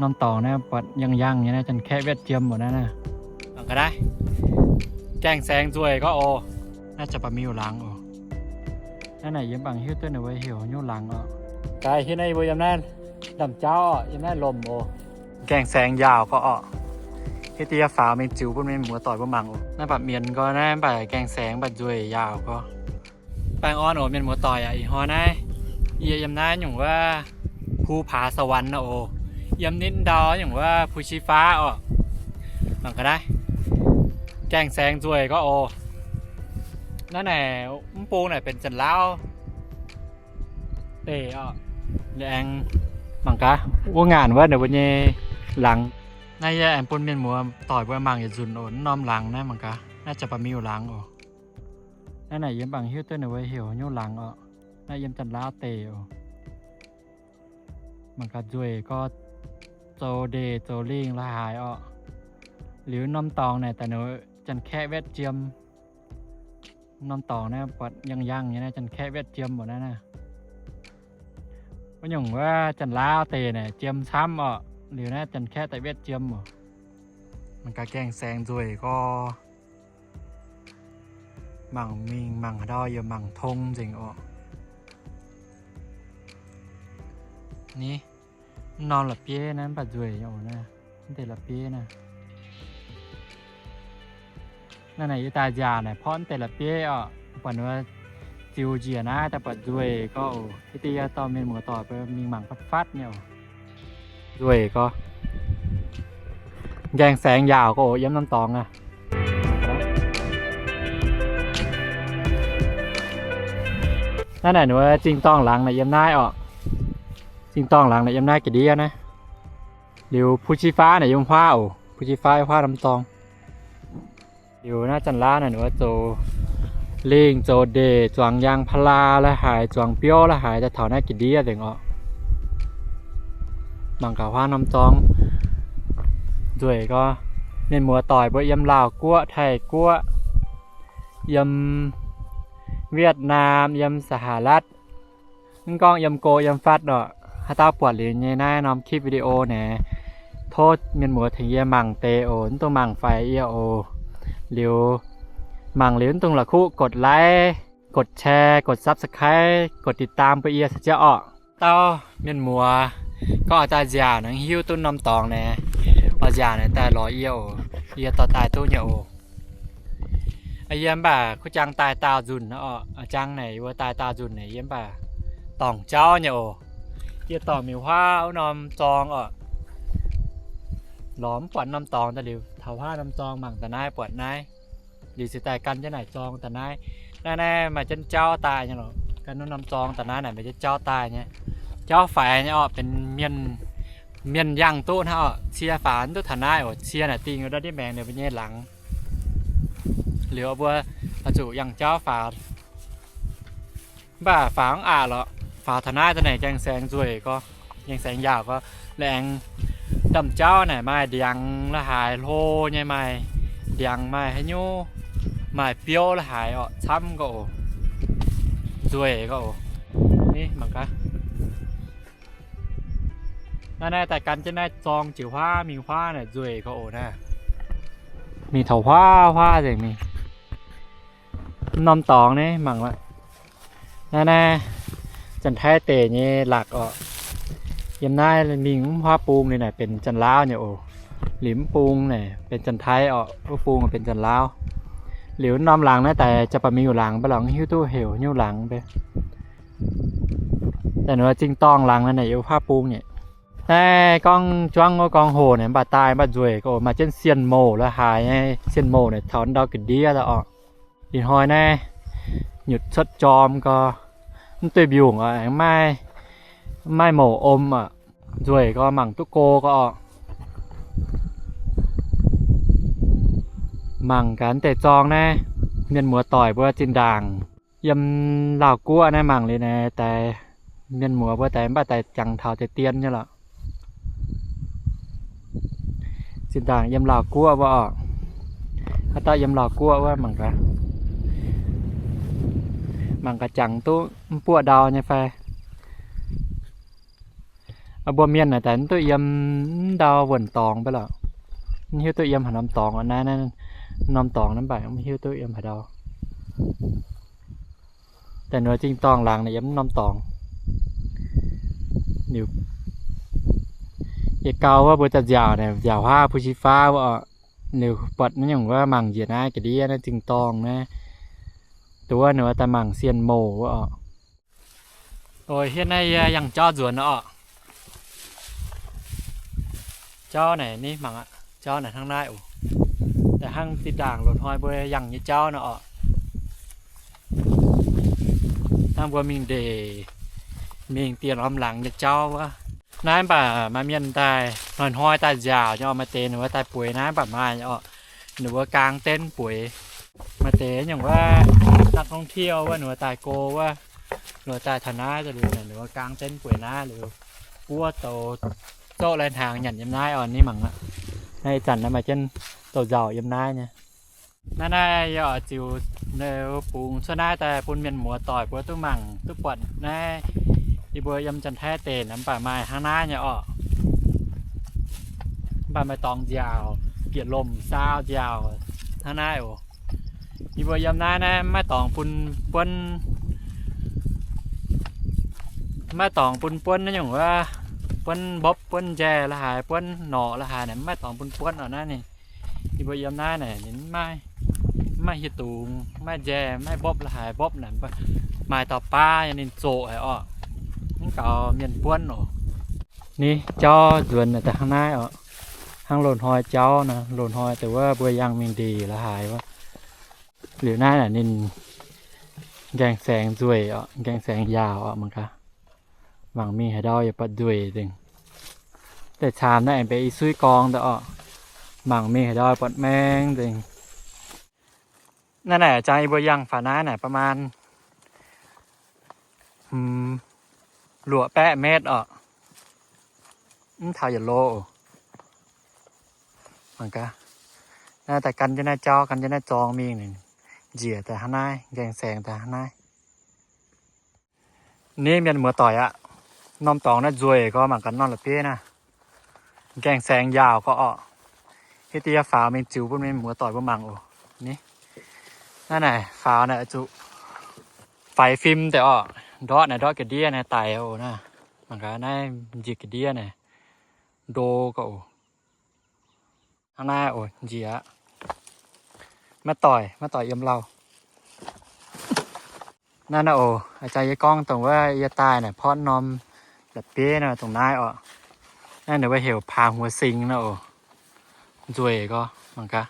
Norm dorngx naaiv buatc yangh yangh nyei naaiv, janx-kaeqv wetv jiem oc naaiv. Mangc gaax naaiv, gaengh saeng nzueic gorngv oc. Naaiv jaa-baa-miuh laangz oc. Naaiv naaic yie mv baac hiuv duqv ninh mbuo heuc haaix nyungc laangz oc. Gaax hietv naaiv yie mbuo yiem naaiv ndamv jauv oc, yiem naaiv lomc oc. Gaengh saeng njaaux gorngv oc. Hietv deix yie faaux mingh ziux bun mienh muoz-doic mbuo mangc oc. Naaiv mv baac mienz gorx naaiv mv baac gaengh saeng mv baac nzueic njaaux gorx. Baengh orn oc mienh muoz-doic aac, ih hnoi naaiv yie yiem naaiv nyungc wuov ภูผาสวรรค์ nor oc. Yiem nitv ndau nyungc wuov ภูชี้ฟ้า oc. Mangc gaax naaiv, gaengh saeng nzueic gorngv oc. Naaiv naaic mv bung naaic benx Janx-Laauv deic oc. Liuz aengx mangc gaax wuov ngaanc wuov ninh mbuo nyei laangz. Naaiv yie aengx bun mienh muoz-doic mbuo mangc yietc nzunc oc. Naaiv norm laangz naaiv mangc gaax, naaiv jaa-baa-miuh laangz oc. Naaiv naaic yie mv baac hiuv duqv ninh mbuo heuc haaix nyungc laangz oc. Naaiv yiem Janx-Laauv deic oc. Mangc gaax nzueic gorx, zoux ndeic zoux lingh la'haaix oc. Liuz norm dorngx naaic daaih ninh janx-kaeqv wetv jiem. Norm dorngx naaiv buatc yangh yangh nyei naaiv, janx-kaeqv wetv jiem oc naaiv naaiv. Wuov nyungc wuov Janx-Laauv deic naaic jiem camv oc. Liuz naaiv janx-kaeqv daaih wetv jiem oc. Mangc gaax gaengh saeng nzueic gorx. Mangc mingh mangc haaix ndau yaac mangc tong nzengc oc. Ni, mv norm la'bieiv naaiv mv baac nzueic oc naaiv. Mv deix la'bieiv naaiv. Naaiv naaic yie daaih nziaauc naaic porv mv deix la'bieiv oc. Buatc ninh mbuo ziux njiec naaiv daaih buatc nzueic gorx oc. Hietv deix yie dorh mienh muoz-doic mbuo mingh mangc fatv fatv nyei oc. Nzueic gorx. Gaengh saeng njaaux gorx oc, yiem norm dorngx aqv. Naaiv naaic ninh mbuo zingh dorngh laangz naaic yiem naaiv oc. Zingh dorngh laangz naaic yiem naaiv ga'ndiev naaiv. Liuz ภูชี้ฟ้า naaic yiem huaav oc, ภูชี้ฟ้า huaav norm dorngx. Liuz naaiv Janx-Laauv naaic ninh mbuo zoux lingh zoux ndeic, zuangx ยางพารา la'haaix, zuangx biouv la'haaix daaih taux naaiv ga'ndiev nzengc oc. Mangc gaax huaav norm dorngx nzueic gorx. Mienh muoz-doic mbuo yiem Laauh Guoqv, Taiv Guoqv, yiem Wietv Naam, yiem สหรัฐ, mv gorngv yiem go yiem fatv oc, haaix dauh buatc liuz nyei naaiv norm คลิปวิดีโอ naaic, tov mienh muoz tengx yie mangc deix oc. Mv dungx mangc faix yie oc. Liuz mangc liuz mv dungx la'kuqv กดไลค์ กดแชร์ กด subscribe กดติดตาม bun yie caux jienv orqc. Dauh mienh muoz gorngv oix daaih nziaauc naaic hiuv duqv norm dorngx naaic, oix nziaauc naaic daaih lorz yie oc. Yie dorh daaih duqv nyei oc. Yie mv baac kuv jangx daaih daauh nzunc oc. Jangx naaic yie mbuo daaih daauh nzunc naaic yie mv baac dorngc jauv nyei oc. Yie dorngc mingh huaav wuov norm zorng oc. Lorz mv buatc norm dorngx daaih liuz taux huaav norm zorng mangc daaih naaiv buatc naaiv. Liuz ziouc daaih gan jienv naaic zorng daaih naaiv. Naaiv naaiv maaih jienv jauv daaih nyei lorqc. Gan wuov norm zorng daaih naaiv naaic maaih jienv jauv daaih nyei. Jauv faix nyei orqc, benx mienh, mienh yangh duqv hnangv orqc. Cie faaux mv duqv taux naaiv oc. Cie naaic dingh ndortv ndiev maengx ninh mbuo nyei laangz. Liuz mbuo oix zuqc yangh jauv faaux. Mv baac faaux mv aqc lorqc. Faaux taux naaiv daaih naaic gaeng saeng nzueic gorx, gaeng saeng yaauc gorx. Laengz ndaamv-jauv naaic maaih ndiangx la'haaix hlo nyei, maaih ndiangx maaih haaix nyungc, maaih biouv la'haaix orqc, camv gorx oc. Nzueic gorx oc. Ni mangc gaax. Naaiv naaiv daaih gan jienv naaiv zorng jiex huaav mingh huaav naaic nzueic gorx oc naaiv. Mingh taux huaav huaav nzengc mingh. Mv norm dorngx naaiv mangc aqv. Naaiv naaiv Janx-Taiv deic nyei lakc orqc. Yiem naaiv mingh mv huaav bung liuz naaic benx Janx-Laauv nyei oc. Liuz mv bung naaic benx Janx-Taiv orqc, wuov bung benx Janx-Laauv. Liuz mv norm laangz naaiv daaih jaa-baa-miuh laangz mv baac lorqc, mv hiuv duqv heuc haaix nyungc laangz mv bei. Daaih ninh zingh dorngh laangz naaiv naaic yiem huaav bung nyei. Naaiv gorngv juangv wuov gorngv hoc naaic mv baac daaih mv baac nzueic gorx oc, maaih jienv sienh mouc la'haaix nyei. Sienh mouc naaic taux ndau ga'ndiev daaih orqc. Ih hnoi naaiv nyutc cuotv jorm gorx, mv duih mbiungc oc, aengx maiv, maiv mouc om oc. Nzueic gorx, mangc duqv go gorx oc. Mangc gaax deix zorng naaiv, mienh muoz-doic mbuo zinh ndaangc yiem Laauh Guoqv naaiv mangc liuz naaiv daaih, mienh muoz mbuo daaih mv baac daaih jangx taux deix dien nyei lorqc. Zinh ndaangc yiem Laauh Guoqv wuov orqc. Haaix dauh yiem Laauh Guoqv wuov mangc gaax, mangc gaax jangx duqv mv buoqv ndau nyei fai. Mbuo mienh naaic daaih mv duqv yiem mv ndau wuonh dorngx mv baac lorqc. Mv hiuv duqv yiem haaix norm dorngx, naaiv, naaiv norm dorngx naaiv mv baac mv hiuv duqv yiem haaix ndau. Daaih nor zingh dorngh laangz naaic yiem mv norm dorngx. Liuz yietc gau wuov mbuo daaih nziaauc naaic, nziaauc huaav ภูชี้ฟ้า wuov oc. Liuz buatc naaiv nyungc wuov mangc njiec naaiv ga'ndiev naaiv zingh dorngh naaiv. Duqv wuov ninh wuov daaih mangc sienh mouc wuov oc. Oc, hietv naaiv yie yangh jauv nzuonx oc. Jauv naaic ni mangc aqv. Jauv naaic hnangv naaiv oc. Daaih hnangv zinh ndaangc loz-hnoi mbuo yangh nyei jauv nor oc. Hnangv mbuo mingh ndeic, mingh dieh norm laangz nyei jauv wuov. Naaiv mv baac maaih mienh daaih hnoi-hnoi daaih nziaauc nyei oc. Maaih deix ninh mbuo daaih bueix naaiv mv baac maaih oc. Ninh mbuo gaang denv bueix. Maaih deix nyungc wuov นักท่องเที่ยว wuov ninh mbuo daaih go wuov, ninh mbuo daaih taux naaiv liuz, ninh mbuo gaang denv bueix naaiv liuz, buov douz zorqv lai hnaangx nyanc yiem naaiv oc. Ni mangc aqv. Naaiv ih zanc naaiv maaih jienv douz-nzauc yiem naaiv nyei. Naaiv naaiv yie oix ziux bungx cuotv naaiv daaih bun mienh muoz-doic mbuo duqv mangc duqv buatc naaiv. Yie mbuo yiem Janx-Taiv deic mv baac maaih hnangv naaiv nyei orqc. Mv baac maaih dorngx nziaauc, bieqc lomc saau nziaauc hnangv naaiv oc. Yie mbuo yiem naaiv naaiv maiv dorngx bun buonv, maiv dorngx bun buonv naaiv nyungc wuov, buonv mbopv buonv njaeh la'haaix, buonv norqc la'haaix naaic, maiv dorngx bun buonv oc. Naaiv ninh, yie mbuo yiem naaiv naaic ninh maiv, maiv hieh dungz, maiv njaeh, maiv mbopv la'haaix. Mbopv naaic maaih dauh baav nyei ninh zoqc haic orqc. Mv gaux mienh buonv oc. Ni jauv nzuonx daaih hnangv naaiv oc. Hnangv loz-hnoi jauv nor, loz-hnoi deix wuov mbuo yangh mingh ndeic la'haaix wuov. Liuz naaiv naaic ninh nqaengh saengx nzueic oc, nqaengh saengx yaauc oc. Mangc gaax, mangc mingh haaix ndau yaac buatc nzueic nzengc. Deix caamx naaiv aengx benx i suiv gorng daaih oc. Mangc mingh haaix ndau buatc maeng nzengc. Naaiv naaic jangx yie mbuo yangh faaux naaiv naaic ประมาณ luoqc baeqv metv oc. Mv taux yietc lo oc. Mangc gaax, naaiv daaih gan jienv naaiv jauv, gan jienv naaiv zorng mingh, njiec daaih hnangv naaiv, nqaengh saengx daaih hnangv naaiv. Ni mienh muoz-doic aqv, norm dorngx naaiv nzueic gorx. Mangc gaax norm la'bieiv naaiv, nqaengh saengx yaauc gorx orqc. Hiuv deix faaux mingh ziux bun mienh muoz-doic mbuo mangc oc. Ni, naaiv naaic faaux naaic zuqc faix fim deix orqc. Ndortv naaic ndortv ga'ndiev naaiv daic oc. Naaiv mangc gaax naaiv njiec ga'ndiev naaic, ndo gorx oc. Hnangv naaiv oc, njiec aqv. Maiv doic, maiv doic yiem lauh. Naaiv naaiv oc, a'jang yie gorngv dongh wuov yie daaih naaic portv norm la'bieiv naaiv dongh naaiv oc. Naaiv ninh mbuo heuc ผาหัวสิง naaiv oc. Nzueic gorx, mangc gaax.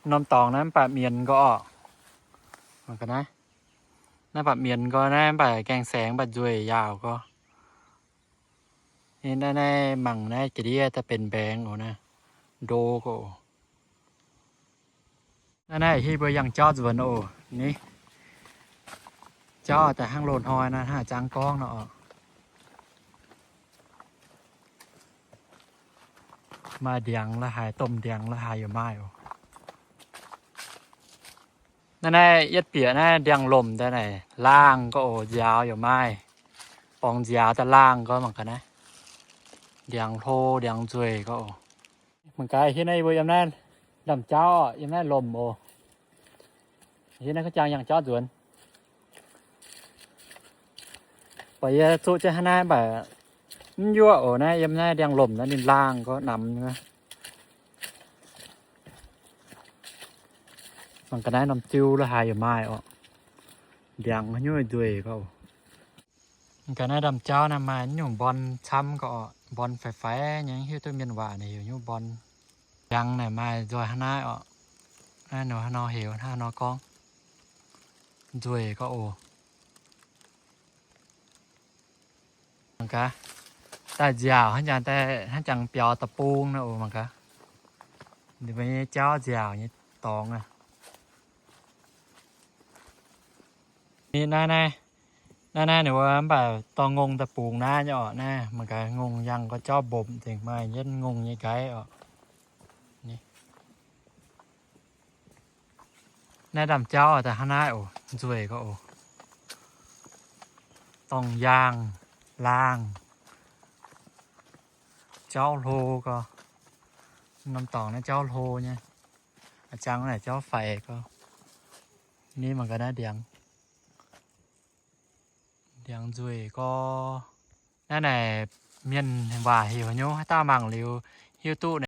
Norm dorngx naaiv mv baac mienz gorx orqc. Mangc gaax naaiv. Naaiv mv baac mienz gorx naaiv, mv baac nqaengh saengx mv baac nzueic yaauc gorx. Naaiv, naaiv mangc naaiv ga'ndiev daaih benx mbaengx oc. Naaiv ndo gorx oc. Naaiv naaiv hih mbuo yangh jauv nzuonx oc. Ni, jauv daaih hnangv loz-hnoi naaiv, hnangv a'jang gorngv nor oc. Maaih ndiangx la'haaix, domh ndiangx la'haaix yaac maaih oc. Naaiv naaiv yietv bieqc naaiv ndiangx-lomc daaih naaic laangh gorx oc, nziaaux yaac maaih. Borngz nziaaux daaih laangh gorx, mangc gaax naaiv. Ndiangx hlo, ndiangx nzueic gorx oc. Mangc gaax hiuv naaiv yie mbuo yiem naaiv ndamv jauv, yiem naaiv lomc oc. Hiuv naaiv kuv jangx yangh jauv nzuonx. Buatc yie zuqv jienv hnangv naaiv mv baac mv yuoqv oc. Naaiv yiem naaiv ndiangx-lomc naaiv ninh laangh gorx, namx nyei. Mangc gaax naaiv norm ziu la'haaix yaac maaih oc. Ndiangx haaix nyungc nzueic gorx oc. Mangc gaax naaiv ndamv jauv naaiv maaih nyungc mbon camv gorx oc. Mbon faix-faix nyei, mv hiuv duqv mienh waac naaic heuc nyungc mbon. Ndiangx naaic maaih nzoih hnangv naaiv oc. Naaiv nor haaix nor heuc, hnangv haaix nor gorngv, nzueic gorx oc. Mangc gaax, daaih nziaauc hnangv jangx, hnangv jangx biaux deic-bung naaiv oc. Mangc gaax, ninh mbuo nyei jauv nziaauc nyei dorngx aqv. Ni naaiv naaiv, naaiv naaiv ninh mbuo mv baac dorh ngongh daaih bungx naaiv nyei orqc. Naaiv mangc gaax ngongh yangh gorx jauv mbopc nzengc, maaih yietv ngongh nyei nqaiv orqc. Naaiv ndamv jauv daaih hnangv naaiv oc, nzueic gorx oc. Dorngh yaangh laangh, jauv hlo gorx. Norm dorngx naaiv jauv hlo nyei. A'jang naaic jauv faix gorx. Ni mangc gaax naaiv ndiangx, ndiangx nzueic gorx. Naaiv naaic mienh waac heuc haaix nyungc, haaix dauh mangc liuz hiuv duqv